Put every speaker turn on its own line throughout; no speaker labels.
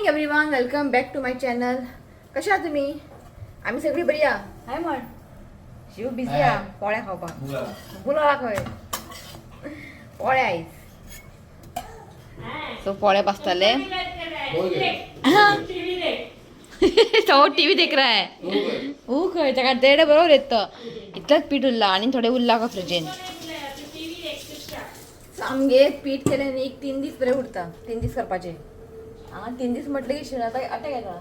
Morning everyone, welcome back to my channel. कशा आहात तुम्ही? आम्ही सगळी बरी आहा. हाय म्हण शिव बिझी आहा पोळ्या खावपाक. गुलाला खंय पोळे आयज. सो पोळे भाजताले. तो टीव्ही देख रहा है. हो खंय ताका देड बरोबर येत. इतलेंच पीठ उरलां आनी थोडें उरलां का फ्रिजीन. आमगे पीठ केलें न्ही, एक 3 दीस बरें उरता. 3 दीस करपाचें. हांगा 3 दीस म्हटलें की शिण आतां अटॅक येता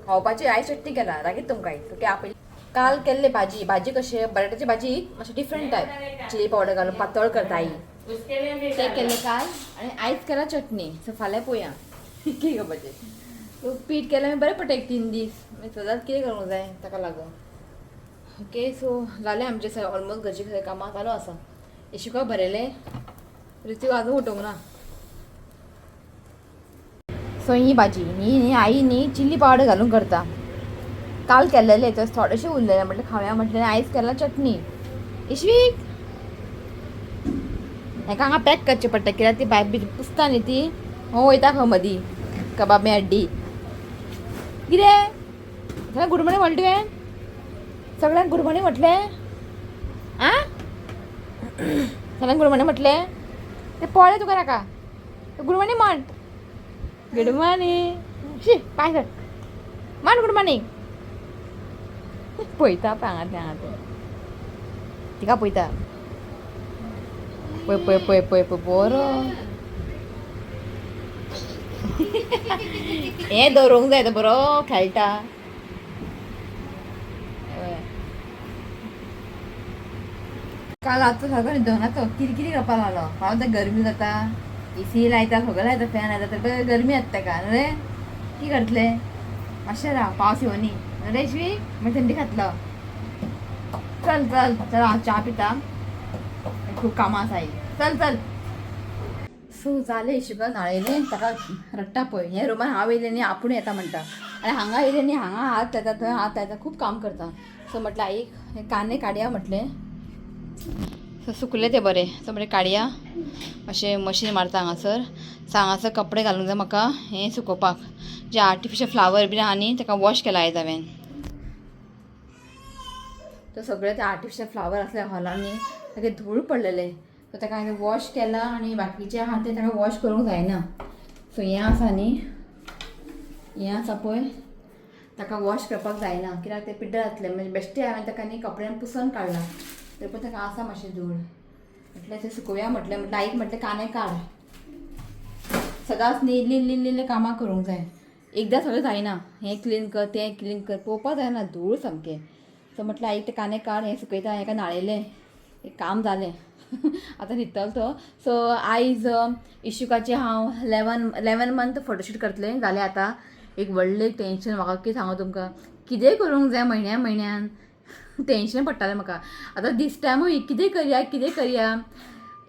खावपाची. आयज चटणी केला रागीत तुमकां. ओके, आपय काल केल्ले भाजी. भाजी कशें, बटाट्याची भाजी मातशें डिफरंट टायप, चिली पावडर घालून पातळ करता आई. ते केल्ले काल आनी आयज केला चटणी. सो फाल्यां पळोवया कितें करपाचें. सो पीठ केलें बरें पडटा एक 3 दीस. मागीर सदांच कितें करूंक जाय ताका लागून. ओके, सो जालें आमचें सगळें ऑलमोस्ट. घरचीं सगळीं कामां चालू आसा. येशुका बरयलें, ऋतू अजून उठोवंक ना. सो ही भाजी ही न्ही आई न्ही चिल्ली पावडर घालून करता. काल केल्लेले तर थोडेशें उरलेलें, म्हटलें खावया म्हटलें. आयज केला चटणी. इशवीक, हेका हांगा पॅक करचें पडटा कित्याक ती भायर बी पुसता न्ही ती. हो वयता खंय मदीं कबाब हड्डी कितें. सगळ्यांक गुड मॉर्निंग म्हणलें तुवें? सगळ्यांक गुड मॉर्निंग म्हटलें? आ, सगळ्यांक गुड मॉर्निंग म्हटलें? ते पळय तुका नाका. गुड मॉर्निंग म्हण. Good morning. शी, पांय सर म्हण. Good morning. पळयता पळय हांगा तें, हांगा तें तिका पळयता. पळय पळय पळय पळय पळय बरो हें दवरूंक जाय तो बरो खेळटा. हय. काल रातचो सारको न्हिदोंक ना तो, किरकिरी करपाक लागलो. हांव तर गरमी जाता, एसी लायता, सगळें लायता, फॅन लायता, तर गरमी जाता ताका. न्हू रे, की करतले? मातशें राव, पावस येवनी. न्हू रे इशवी, मागीर थंडी खातलो. चल चल चल, हांव च्या पिता, खूब कामां आसा. आई, चल चल. सो जालें, इशुका न्हाणयलें. ताका रडटा पळय. हे रुमान हांव येयलें न्ही, आपूण येता म्हणटा आनी हांगा येयलें न्ही, हांगा हात येता, थंय हात येता, खूब काम करता. सो म्हटलें आईक हे कांदे काडया म्हटलें. सो सुकले ते बरे. सो म्हटलें काडया, अशें मशीन मारता हांगासर. सो हांगासर कपडे घालूंक जाय म्हाका हें सुकोवपाक. जे आर्टिफिशियल फ्लावर बीन आहा न्ही, ताका वॉश केला आयज हांवें. तो सगळे ते आर्टिफिशियल फ्लावर आसले हॉलान न्ही, ताका धूळ पडलेले. सो ताका हांवें वॉश केला आनी बाकीचे आहा ते ताका वॉश करूंक जायना. सो हें आसा न्ही, हें आसा पळय, ताका वॉश करपाक जायना कित्याक ते पिड्ड्यार जातलें. म्हणजे बेश्टें हांवें ताका न्ही कपड्यान पुसून काडला, तरी पण ताका आसा मातशें धूळ. म्हटलें तें सुकोवया म्हटलें. म्हटलें आईक म्हटलें कांदे काड. सदांच न्ही इल्ली इल्ली इल्ली इल्ली कामां करूंक जाय. एकदां सगळें जायना. हें क्लीन कर, तें क्लीन कर, पळोवपाक जायना, धूळ सामकें. सो म्हटलें आईक तें कांदे काड, हें सुकयता. हेका न्हाणयलें, एक काम जालें. आतां न्हिदतलो तो. सो आयज इशुकाचें हांव 11 मंथ फोटोशूट करतलें. जालें आतां. एक व्हडलें टेंशन म्हाका, कितें सांगू तुमकां, कितेंय करूंक जाय म्हयन्या म्हयन्यान, टेंशन पडटालें म्हाका. आतां दीस टायमूय कितें करया, कितें करया.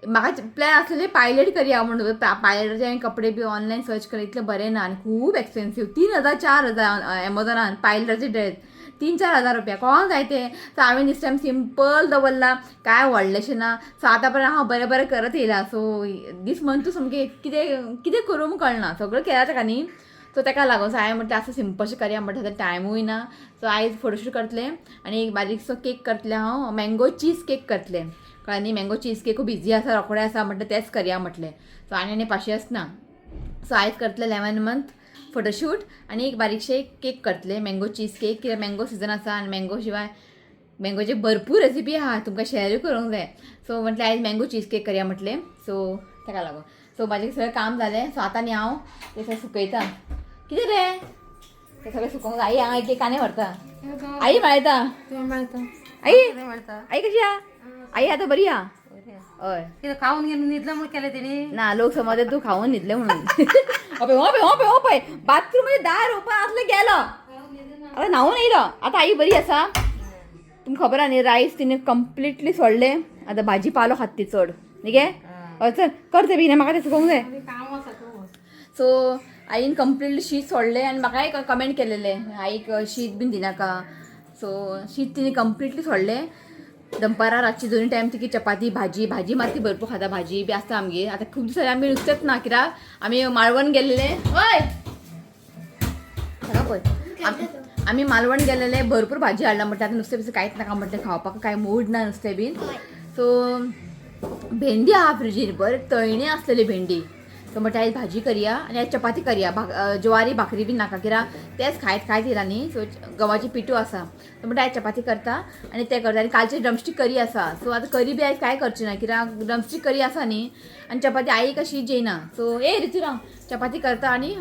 म्हाका प्लॅन आसलेले पायलट करया म्हणून. पायलटाचे हांवें कपडे बी ऑनलायन सर्च केले, इतले बरे ना आनी खूब एक्सपेन्सीव. 3000, 4000 एमेझॉनान पायलटाचे ड्रेस, 3-4 हजार रुपया. कोणाक जाय ते? सो हांवें दीस टायम सिंपल दवरला, कांय व्हडलेशें ना. सो आतां पर्यंत हांव बरें बरें करत येयलां. सो दीस मंथूय सामकें कितें कितें करूं म्हूण कळना, सगळें केलां ताका न्ही. सो ताका लागून सो हांवें म्हटलें आतां सिंपलशें करया म्हटलें, आतां टायमूय ना. सो आयज फोटोशूट करतलें आनी एक बारीकसो केक करतलें हांव, मँगो चीज केक करतलें. कळ्ळें न्ही? मँगो चीज केक खूब इजी आसा, रोखडें आसा, म्हटलें तेंच करया म्हटलें. सो आनी आनी पाशियेंस ना. सो आयज करतलें 11 मंथ फोटोशूट आनी एक बारीकशें केक करतलें, मँगो चीज केक, कित्याक मँगो सिजन आसा आनी मँगो शिवाय मँगोचे भरपूर रेसिपी आहा, तुमकां शेरूय करूंक जाय. सो म्हटलें आयज मँगो चीज केक करया म्हटलें. सो ताका लागून सो म्हाजें सगळें काम जालें. सो आतां न्ही हांव तें सगळें सुकयता. कितें रे, तें सगळें सुकोवंक. आई हांगा एक कांदे व्हरता. आई मेळटा. आई, आई कशी आहा? आई आतां बरी आहा. हय.
कितें खावन घेवन न्हिदलं म्हणून केलें तेणी.
ना, लोक समजते तू खावन न्हिदले म्हणून. अपय हो पळय, हो पळय, हो पळय, बाथरूम मध्ये दार ओपन आसलें, गेलो. आतां न्हांवून येयलो. आतां आई बरी आसा. तुमकां खबर आहा न्ही, रायस तिने कंप्लिटली सोडले, आतां भाजी पालो खात ती चड न्ही गे. हय, चल कर ते बेगीन, म्हाका तें सुकोवंक जाय.
काम आसा तूं.
सो आईन कंप्लिटली शीत सोडलें आनी म्हाकाय कमेंट केलेलें, आईक शीत बीन दिनाका. सो शीत तिने कंप्लिटली सोडलें. दनपारां रातची दोनी टायम तिकी चपाती भाजी. भाजी मात ती भरपूर खाता. भाजी बी आसता आमगेर. आतां खूब दीस जाले आमी नुस्तेंच ना, कित्याक आमी माळवण गेल्ले. हय. आमी मालवण गेलेले, भरपूर भाजी हाडला म्हटलं आता नुसतें बिस्तें कांयच नाका म्हटलें, खावपाक कांय मूड ना नुस्तें बीन. सो भेंडी आहा फ्रिजीर, बरें तळणी आसलेली भेंडी. सो म्हटलें आयज भाजी करया आनी आयज चपाती करया, ज्वारी भाकरी बीन नाका, कित्याक तेंच खायत खायत येयला न्ही. सो गंवाची पिठू आसा, सो म्हटलें आयज चपाती करता आनी तें करता. आनी कालची ड्रमस्टीक करी आसा, सो आतां करी बी आयज कांय करची ना, कित्याक ड्रमस्टीक करी आसा न्ही. आनी चपाती आई कशी जेयना. सो ए रितुराम चपाती करता आनी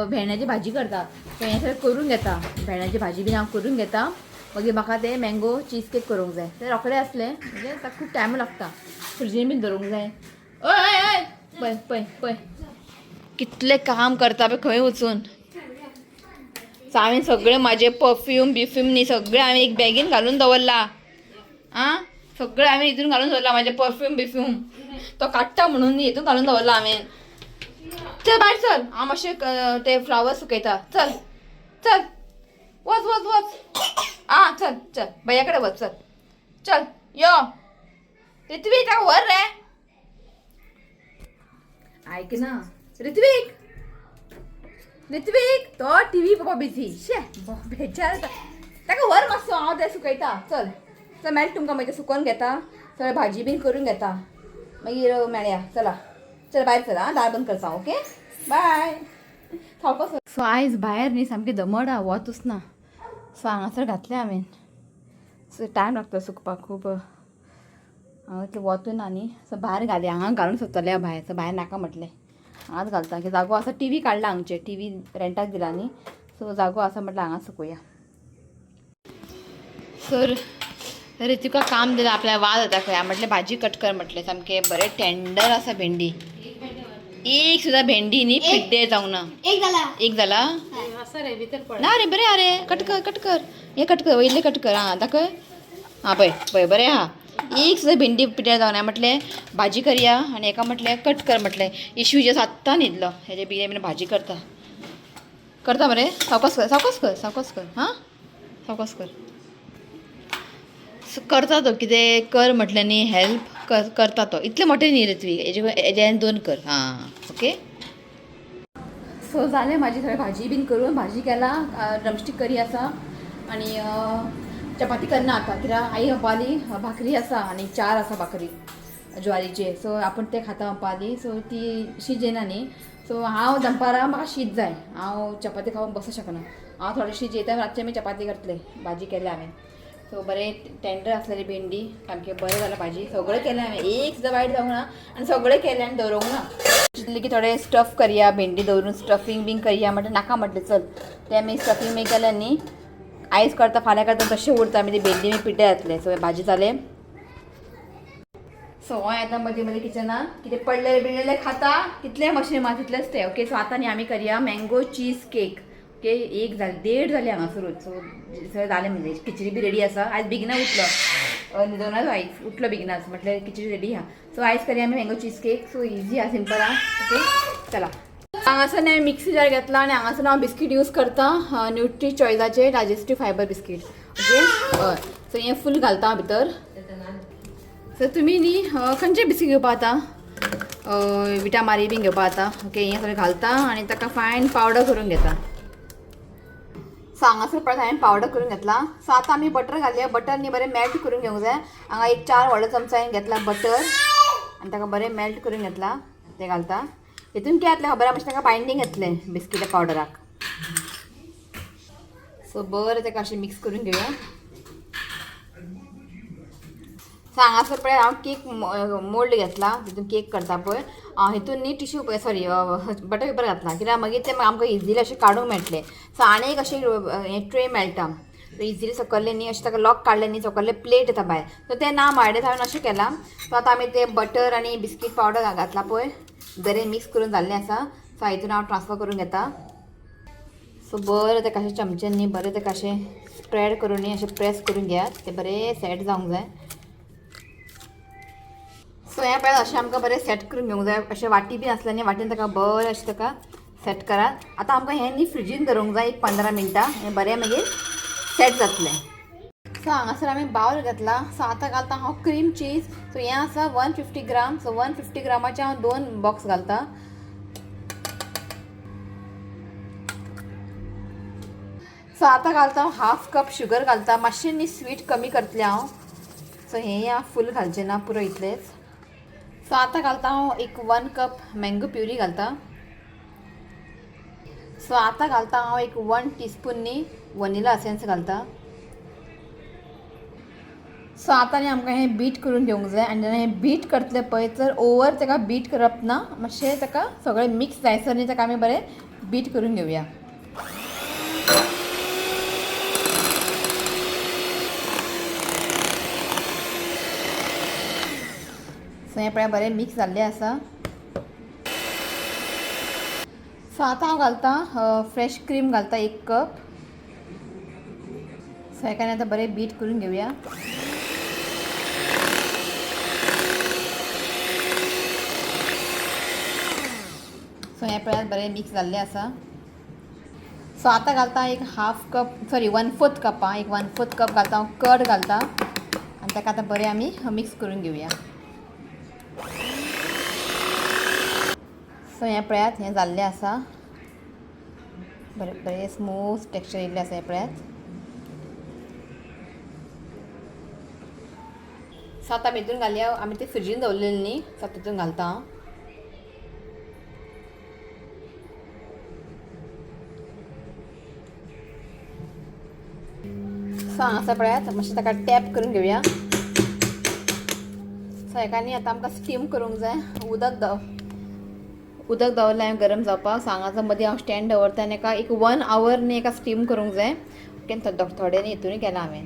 भेंड्याची भाजी करता. सो हें सगळें करून घेता, भेंड्याची भाजी बीन हांव करून घेता. मागीर म्हाका ते मँगो चीज केक करूंक जाय. ते रोखडे आसले म्हणजे ताका खूब टायम लागता, फ्रिजीन बीन दवरूंक जाय. ओय ओय ओय पळय पळय पळय कितलें काम करता पळय खंय वचून. सो हांवें सगळें म्हाजें परफ्यूम बिफ्यूम न्ही सगळें हांवें एक बॅगीन घालून दवरला. आं सगळें हांवें हितून घालून दवरला म्हाजें परफ्यूम बिफ्यूम, तो काडटा म्हणून न्ही हितून घालून दवरला हांवें. चल भायर चल, हांव मातशें ते फ्लावर्स सुकयता. चल चल वच वच वच. आं चल चल भैया कडेन वच, चल चल यो ऋत्वीक ताका व्हर रे. ऐक ना ऋत्वीक, ऋत्वीक तो टीव्ही पळोवपा बिजी. शे बेजार ताका व्हर मातसो, हांव ते सुकयता. चल चल मेळटा तुमकां, मागीर सुकोवन घेता, सगळें भाजी बीन करून घेता, मागीर मेळया. चला चल भायर चल. आं दार बंद करता. ओके बाय. सावकाश. सो आयज भायर न्ही सामकें दमट आहा, वतूच ना. सो हांगासर घातलें हांवें, सो टायम लागता सुकपाक खूब. हांगा इतलें वतूय ना न्ही, सो भायर घाली, हांगा घालूंक सोदतालें हांव भायर. सो भायर नाका म्हटलें, हांगाच घालता की जागो आसा. टीव्ही काडला हांगचे, टीव्ही रेंटाक दिला न्ही, सो जागो आसा म्हटलं हांगा सुकोया. सर ऋतिका काम दिला आपल्या, वाज जाता खंय. म्हटलें भाजी कट कर म्हटलें, सामकें बरें टेंडर आसा भेंडी, एक सुद्दां भेंडी न्ही पिड्डे जावंक ना.
एक झाला.
एक जाला.
आसा रे भितर पड.
ना रे बरें आरे, कट कर कट कर, हें कट कर, वयलें कट कर. आं दाखय. आं पळय पळय बरें आहा, एक सुद्दां भेंडी पिड्ड्यार जावना. म्हटलें भाजी करया आनी हेका म्हटलें कट कर म्हटलें. इशू जे आत्तां न्हिदलो, हेजे बेगीन भाजी करता करता मरे. सावकास कर सावकास कर सावकास कर. हां सावकास कर. करता तो कितें कर म्हटलें न्ही, हेल्प कर करता तो. इतलें मोठें न्ही ऋत्वीक, हेजे हेज्यान दोन कर. हां ओके. सो जालें म्हाजी सगळें भाजी बीन करून, भाजी केला, ड्रमस्टीक करी आसा आनी चपाती करना आतां, कित्याक आई म्हणपाली भाकरी आसा आनी चार आसा भाकरी ज्वारीचे, सो आपूण ते खाता म्हणपाली. सो ती शीत जेयना न्ही, सो हांव दनपारां म्हाका शीत जाय, हांव चपाती खावंक बसूंक शकना. हांव थोडें शीत जेयता, रातचें आमी चपाती करतले. भाजी केल्या हांवें, सो बरें टेंडर आसलेली भेंडी, सामकें बरें जालां भाजी. सगळें केलें हांवें, एक सुद्दां वायट जावंक ना आनी सगळें केलें आनी दवरूंक ना. चिंतलें की थोडें स्टफ करया, भेंडी दवरून स्टफींग बीन करया, म्हटलें नाका, म्हटलें चल तें आमी स्टफींग बी केलें न्ही, आयज करता फाल्यां करता तशें उरता, मागीर ती भेंडी मागीर पिड्ड्यार जातलें. सो भाजी जालें. सो हांव येता मदीं मदीं किचनान, कितें पडलेलें बिडलेलें खाता, कितलें मशीन मार तितलेंच तें. ओके सो आतां न्ही आमी करया मँगो चीज केक. ओके एक जालें, देड जालें हांगासरूच. सो सगळें जालें म्हणजे खिचडी बी रेडी आसा. आयज बेगिना उठलो, न्हिदोनाच आयज उठलो बेगिनाच, म्हटलें खिचडी रेडी आहा. सो आयज करया आमी mango cheese cake. So easy आहा, सिंपल आहा. ओके चला, हांगासर हांवें मिक्सी जार घेतला आनी हांगासर हांव बिस्कीट यूज करता, न्युट्री चॉयजाचे डायजेस्टीव फायबर बिस्कीट. ओके हय, सो हें फूल घालता हांव भितर. सो तुमी न्ही खंयचे बिस्कीट घेवपा आतां, विटा मारी बीन घेवपा आतां. ओके हें सगळें घालता आनी ताका फायन पावडर करून घेता. सो हांगासर परत हांवें पावडर करून घेतला. सो आतां आमी बटर घालया. बटर न्ही बरें मेल्ट करून घेवंक जाय. हांगा एक 4 व्हडले चमचा हांवें घेतला बटर आनी ताका बरें मेल्ट करून घेतला, तें घालता. हितून कितें जातलें खबर आहा, मातशें ताका बायंडींग येतलें बिस्किटा पावडराक. सो बरें ताका अशें मिक्स करून घेवया. सो हांगासर पळय हांव केक मोल्ड घेतला, तितून केक करता पळय. हितून न्ही टिश्यू, सॉरी, बटर पेपर घातला, कित्याक मागीर तें आमकां इजिली अशें काडूंक मेळटलें. सो आनी एक अशें हें ट्रे मेळटा, इजिली सकल्ले न्ही अशें ताका लॉक काडलें न्ही, सकल्ले प्लेट येता भायर. सो तें ना म्हाजे हांवें अशें केलां. सो आतां आमी तें बटर आनी बिस्कीट पावडर घातला पळय, बरें मिक्स करून जाल्लें आसा. सो हितून हांव ट्रान्सफर करून घेता. सो बरें ताका अशें चमच्यान न्ही बरें ताका अशें स्प्रेड करून न्ही अशें प्रेस करून घेयात, तें बरें सेट जावंक जाय. सो हें पळय अशें आमकां बरें सेट करून घेवंक जाय. अशें वाटी बी आसल्यार न्ही वाटेन ताका बरें अशें ताका सेट करात. आतां आमकां हें न्ही फ्रिजीन दवरूंक जाय एक 15 मिनटां, हें बरें मागीर सेट जातलें. सो हांगासर आमी बावल घेतला. सो आतां घालता हांव क्रीम चीज. सो हें आसा 150 ग्राम. सो 150 ग्रामाचे हांव 2 बॉक्स घालता. सो सो आतां घालता हांव हाफ कप शुगर घालता, मातशें न्ही स्वीट कमी करतलें हांव. सो हें हांव फूल घालचें ना, पुरो इतलेंच. सो आतां घालता हांव एक 1 कप मँगो प्युरी घालता. सो आतां घालता हांव एक 1 टीस्पून न्ही वनिला एसेन्स घालता. सो आतां न्ही आमकां हें बीट करून घेवंक जाय. आनी जेन्ना हें बीट करतले पळय तर ओवर ताका बीट करप ना, मातशें ताका सगळें मिक्स जायसर न्ही ताका आमी बरें बीट करून घेवया. सो हें पळय बरें मिक्स जाल्लें आसा. सो आतां हांव घालतां फ्रेश क्रीम घालता 1 कप. सो हेका आतां बरें बीट करून घेवया. सो हें पळयात बरें मिक्स जाल्लें आसा. सो आतां घालता एक हाफ कप सॉरी 1/4 कप आं, एक 1/4 कप घालता हांव कर्ड घालता आनी ताका आतां बरें आमी मिक्स करून घेवया. सो हें पळयात हें जाल्लें आसा, बरें बरें स्मूथ टेक्स्चर येयल्लें आसा. हें पळयात. सो आतां आमी हितून घालया, आमी ते फ्रिजीन दवरलेले न्ही, सो आतां तितून घालता हांव. सो हांगासर पळयात मातशें ताका टॅप करून घेवया. सो हेका न्ही आतां आमकां स्टीम करूंक जाय. उदक दवरलें हांवें गरम जावपाक. सो हांगासर मदीं हांव स्टँड दवरता आनी एका एक 1 our न्ही एका स्टीम करूंक जाय. ओके, थोडें न्ही हितूनय केलां हांवें.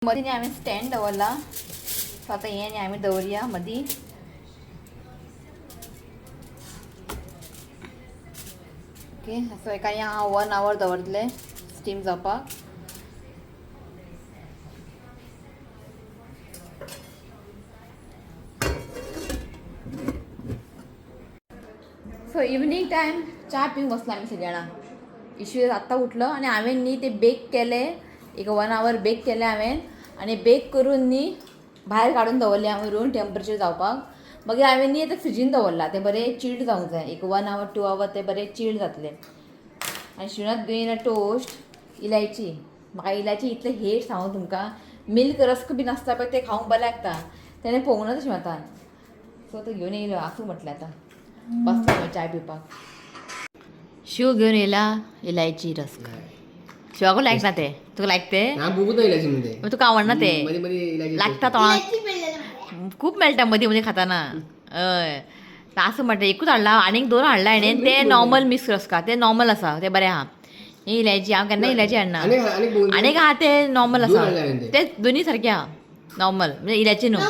मदीं न्ही हांवें स्टँड दवरला. सो आतां हें न्ही आमी दवरया मदीं. ओके, सो हेका न्ही हांव 1 our दवरतलें स्टीम जावपाक. सो इवनींग टायम च्या पिवंक बसला आमी सगळीं जाणां. इशू आत्तां उठलो आनी हांवें न्ही ते बेक केले, एक 1 our back केले हांवें आनी बेक करून न्ही भायर काडून दवरलें हांव रूम टेम्परेचर जावपाक. मागीर हांवें न्ही आतां फ्रिजीन दवरला, तें बरें चिल्ड जावंक जाय. एक 1 our 2 our तें बरें चिल्ड जातलें. आनी शिवनाथ घेवन येयला टोस्ट, इलायची. म्हाका इलायची इतलें हेट सांगू तुमकां, मिल्क रस्क बीन आसता पळय तें खावंक बरें लागता, तेणें पळोवंक ना तशें आतां. सो तो घेवन येयलो, आसूं म्हटलें आतां बसता हांव चाय पिवपाक. शिव घेवन येयला इलायची रस्क. शिवाकू लायक ना ते, तुका लायक ते?
हांव बघूत इलायची म्हणजे
तुका आवडना ते?
मदीं मदीं इलायची
लागता तोंडाक खूब मेळटा मदीं मदीं खाताना. हय आसूं म्हटलें एकूच हाडला, आनीक 2 हाडला हाणें. ते नॉर्मल मिक्स रस्का, ते नॉर्मल आसा, ते बरें आहा. ही इलायची हांव केन्ना इलायची हाडना. आनीक आहा ते नॉर्मल आसा, ते दोनी सारके आहा नॉर्मल, म्हणजे इलायची न्हू.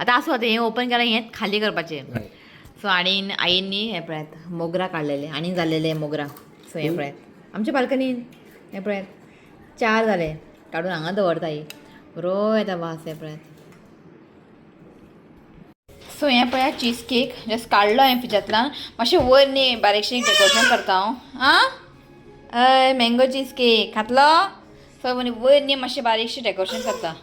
आतां आसूं, आतां हें ओपन केलां, हें खाली करपाचें. सो आनी आईन न्ही हें पळयात मोगरा काडलेले आनी जाल्लेले मोगरा. सो हें पळयात आमच्या बाल्कनीन, हें पळयात 4 जाले काडून हांगा दवरता ही, बरो येता वास. हें पळयात. सो हें पळयात चीज केक जस्ट काडलो हांवें फ्रिजांतल्यान, मातशें वयर न्ही बारीकशें डेकोरेशन करता हांव. आं हय मँगो चीज केक खातलो. सो वयर न्ही मातशें बारीकशें डेकोरेशन करता.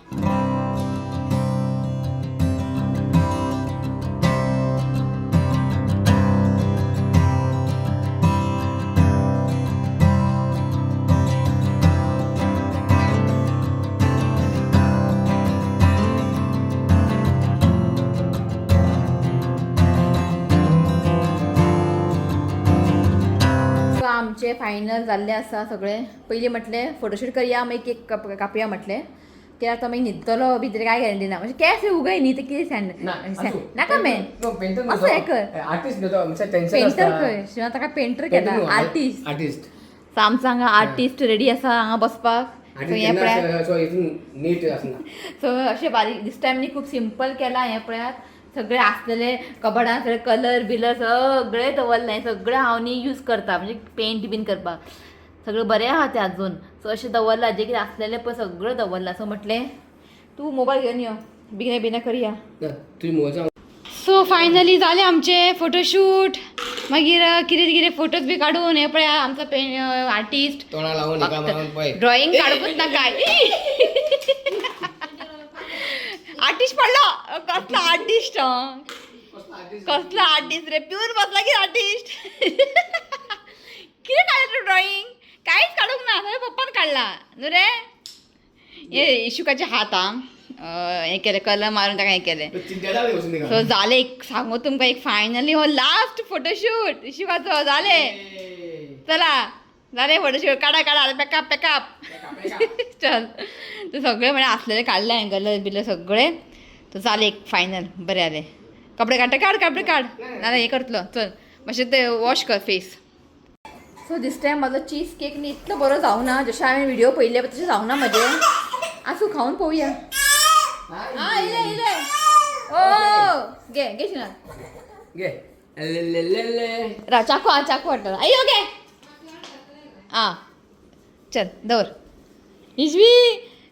सो आमचे फायनल जाल्ले आसा सगळे. पयलीं म्हटलें फोटोशूट करया, मागीर केक कापया म्हटलें, कित्याक तो मागीर न्हिदतलो बी तरी काय गॅरंटी ना. म्हणजे केस उगय न्ही ते कितें नाका मॅन असो हें कर.
आर्टिस्ट
पेंटर खंय शिवाय ताका पेंटर केला, आर्टिस्ट.
आर्टिस्ट.
सो आमचो हांगा आर्टिस्ट रेडी आसा हांगा बसपाक. सो हें पळयात,
नीट आसना.
सो अशें बारीक दीस टायम न्ही खूब सिंपल केलां. हें पळयात सगळे आसलेले कबडान सगळे कलर बिलर सगळे दवरलें, सगळें हांव न्ही यूज करता, म्हणजे पेंट बीन करपाक सगळें बरें आहा तें आजून. सो अशें दवरलां जें कितें आसलेलें पळय सगळें दवरलां. सो म्हटलें तूं मोबायल घेवन यो, बेगिना बेगिना करया.
तुजी मोबायल.
सो फायनली जालें आमचें फोटोशूट. मागीर कितें कितें फोटोज बी काडून हें पळय आमचो आर्टिस्ट
तोंडा लावून एका मारून पळय
ड्रॉइंग काडूंकच ना काय. आर्टिस्ट पडलो, कसलो आर्टिस्ट, कसलो आर्टिस्ट रे, प्यूर बसला की आर्टिस्ट. कितें काडलें तूं ड्रॉइंग? कांयच काडूंक ना, सगळें पप्पान काडला न्हू रे. हे इशुकाचे हात आं हें केलें, कलर मारून ताका हें केलें.
चिंता वचून ताका.
सो जालें, एक सांगू तुमकां, एक फायनली हो लास्ट फोटोशूट इशुकाचो जालें. चला जालें फोटोशूट, काडा काडा, पॅकअप पॅकअप. चल ते सगळे म्हळ्यार आसलेले काडले हांवें, कलर बिलर सगळे. तो जालें एक फायनल, बरें जालें. कपडे काडटा, काड कपडे काड, नाजाल्यार हें करतलो. चल मातशें ते वॉश कर फेस. सो दीस टायम म्हाजो चीज केक न्ही इतलो बरो जावना, जशें हांवें व्हिडियो पळयल्ले तशें जावना म्हजें. आसूं, खावन पळोवया. आं इले इले, ओ घे घे शिना.
घे ले ले ले ले.
रा चाकू, आं चाकू हाडटलो. आयो घे, आं चल दवर. इजवी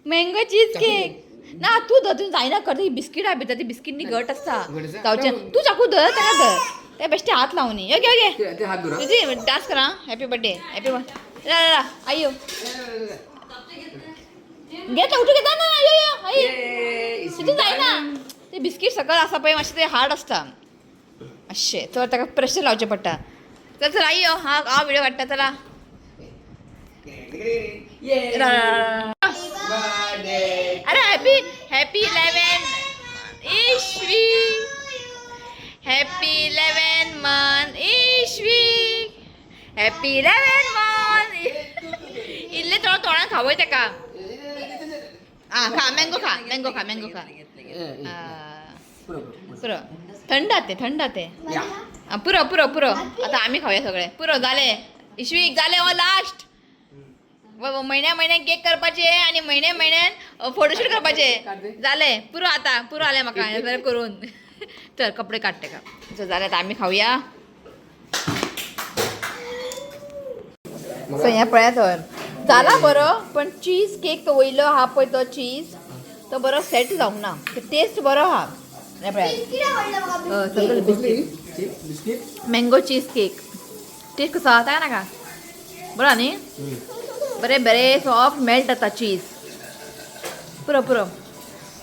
मँगो चीज केक ना तूं धर, तूं जायना कर. ती बिस्किट भितर, ती बिस्कीट न्ही घट आसता.
घट आसा?
जावचें, तूं चाकू धर, ताका धर, ते बेश्टे हात लावनी. यो घे घे.
ते हात धर.
तुजी डान्स करा. Happy birthday, happy birthday. रा रा आयो घेतला, उठू घेता ना. यो यो आई, तितून जायना ते बिस्कीट सकयल आसा पळय, मातशें ते हार्ड आसता मातशें, चड ताका प्रेशर लावचें पडटा. चल चल आई यो, हांव हांव व्हिडियो काडटा. चला रा, रा, रा, रा. अरे हॅपी हॅपी 11 इसवी, हॅपी 11 मंथ इसवी, हॅपी 11 मंथ. इल्ले थोडो तोंडान खावय ताका. आं खा, मँगो खा, मँगो खा, मँगो खा. पुरो, थंड ते, थंड ते. आं पुरो पुरो पुरो, आतां आमी खावया सगळे. पुरो जालें इशवीक, जालें. हो लास्ट. म्हयन्या म्हयन्याक केक करपाचे आनी म्हयन्या म्हयन्यान फोटोशूट करपाचे. जालें पुरो, आतां पुरो जालें म्हाका हें सगळें करून. चल कपडे काड ताका. चल जालें, आतां आमी खावया. सो हें पळयात, हय जाला बरो, पण चीज केक तो वयलो आहा पळय, तो चीज तो बरो सेट जावंक ना. टेस्ट बरो आहा. हें पळयात.
बिस्कीट आवडलं म्हाका.
हय, सगळें biscuit.
Biscuit.
Mango cheese cake taste कसो आहा काय नाका? बरो न्ही, बरें बरें सॉफ्ट मेल्ट जाता चीज. पुरो पुरो,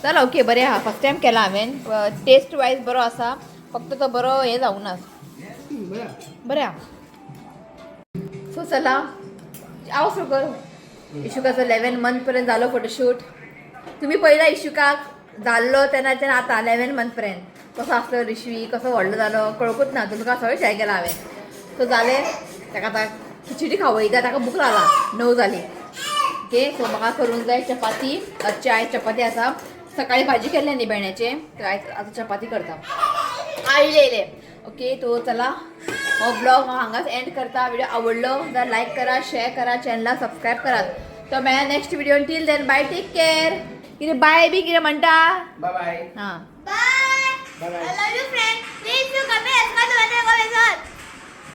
चल ओके, बरें आहा. फर्स्ट टायम केला हांवें, टेस्ट वायज बरो आसा, फक्त तो बरो हें जावंक ना. बरें आहा. सो चला हांव सुरू कर. इशुकाचो 11 मंथ पर्यंत जालो फोटोशूट. तुमी पळयला इशुकाक जाल्लो तेन्नाच्यान आतां 11 मंथ पर्यंत कसो आसलो ऋषवी, कसो व्हडलो जालो कळकूच ना. तुमकां सगळें शेअर केलां हांवें. सो जालें, ताका आतां खिचडी खावयता, ताका भूक लागला, 9 जाली. ओके, सो म्हाका करूंक जाय चपाती. चाय चपाती आसा, सकाळी भाजी केल्ली न्ही भेंड्याचे, तर आयज आतां चपाती करता. आयले येयले. ओके, तो चला हो ब्लॉग हांव हांगाच एंड करता. व्हिडिओ आवडलो जाल्यार लायक करा, शेअर करा, चॅनलाक सबस्क्रायब करात. तो मेळ्या next video. Till then bye, take care. कितें बाय बी कितें म्हणटा?
बाय बाय.
हां.
Bye.
Bye bye.
I love you friend. Please do comment.